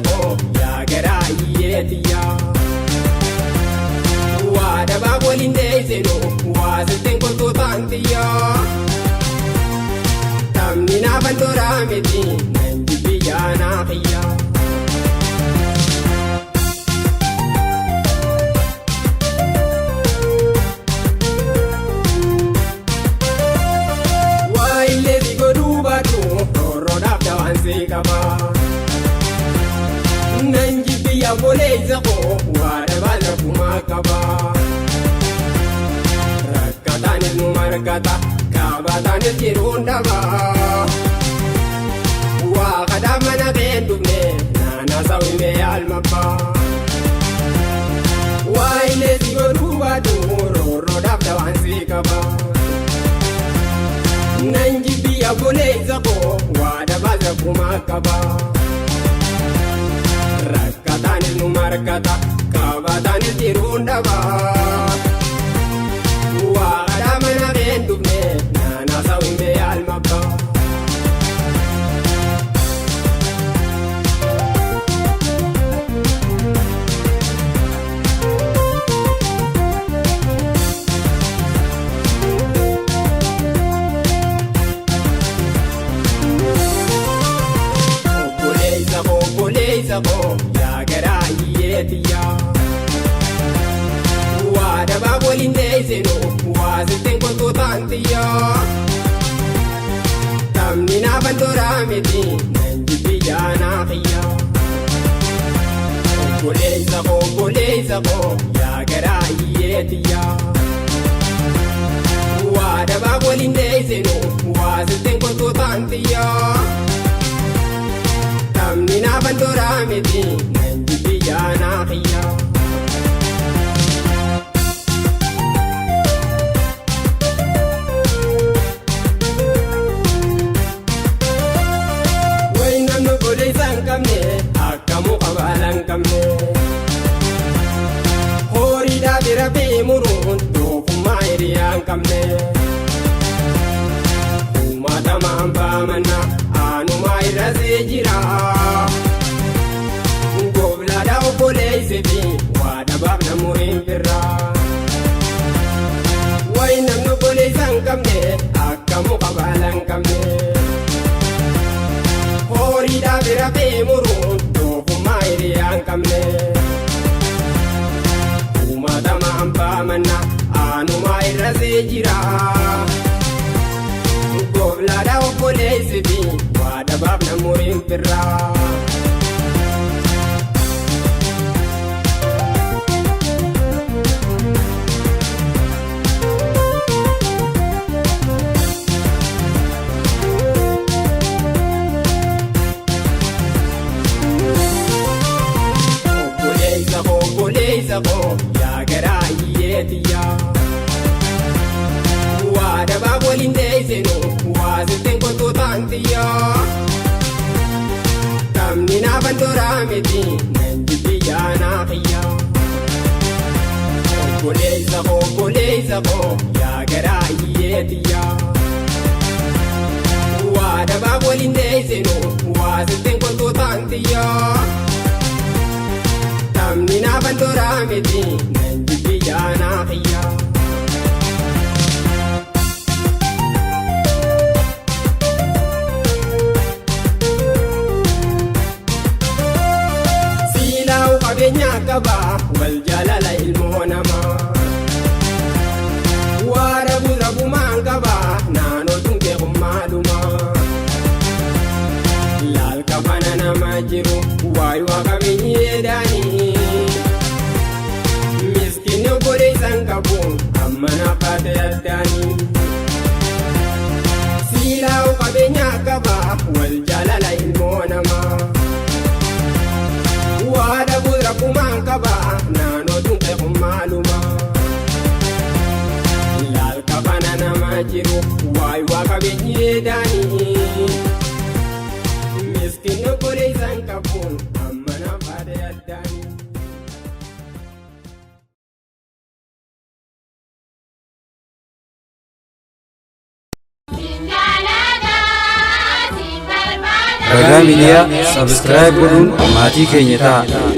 Obboleessa koo yaa garaa hiyyeetiyyaa. Waa dabaa waliin deessinu waa sittiin kottuu taantiyyaa. Taphni naafan toraa miti nan jibbi yaanaa xiyyaa. Waa illee si godhuu baadhu roorroodhaaf dawaan si qaba. Nan jibbi obboleessa koo waa dabaa lakkumaa qaba. Rakkataanis nu margata kaabataanis jiruun dhaba. Waa kadhaaf mana keen dhufne naannaa sawimee almabbaa. Waa illee si godhuu baadhu roorroodhaaf dawaan si qaba. Nan jibbi obboleessa koo waa dabaa lakkumaa qaba. Rakkataanis nu margata kaabataanis jiruun dhaba. Waa kadhaa mana keen dhufne naannaa sawimee almabbaa. Obboleessa koo obboleessa koo yaa garaa hiyyeetiyyaa. Waa dabaa waliin deessinu waa sittiin kottuu taantiyyaa. Taphni naafan toraa miti nan jibbi yaanaa xiyyaa. Obboleessa koo obboleessa koo yaa garaa hiyyeetiyyaa. Waa dabaa waliin deessinu waa sittiin kottuu taantiyyaa. Taphni naafan toraa miti nan jibbi yaanaa xiyyaa. Wayi namni obboleessa hin qabne akka muka baala hin qabne. Horiidhaa bira muruun doofummaa hiriyaa hin qabne. Uummatamaan baamana aanumaa irra see jira. Goblaadhaa obboleessi fi waa dhabaaf namuriin firra. Wayi namni obboleessa hin qabne akka muka baala hin qabne. Horiidhaa bira muruun doofummaa hiriyaa hin qabne. Uummatamaan baamana aanumaa irra see jira. Goblaadhaa obboleessi fi waa dhabaaf namuriin firra. Obboleessa koo obboleessa koo yaa garaa hiyyeetiyyaa. Waa dabaa waliin deessinu waa sittiin kottuu taantiyyaa. Taphni naafan toraa miti nan jibbi yaanaa xiyyaa. Obboleessa koo obboleessa koo yaa garaa hiyyeetiyyaa. Waa dabaa waliin deessinu waa sittiin kottuu taantiyyaa. Taphni naafan toraa miti nan jibbi yaanaa xiyyaa. Siilaa'u qabeenya qaba wal jaalala ilmoo namaa. Waa rabu rabumaan qaba naannoo tunkee hummaadhuma. Laal kafana nama jiru waayuu waa qabeenyi eedaanii. Miskiinni obboleessa hin qabu amma naaf baate addaanii. Siilaa'u qabeenya qaba wal jaalala ilmoo namaa. Waa dhabu rakkumaan qaba naannoo tunkee hummaaluma. Laal kafana nama jiru waayuu waa qabeenyi eedaanii. Miskiinni obboleessa hin qabu amma naaf baate addaanii. Sinjaalladha, sin barbaada. Ragaa Miidiyaa subscribe godhuun maatii keenya ta'a.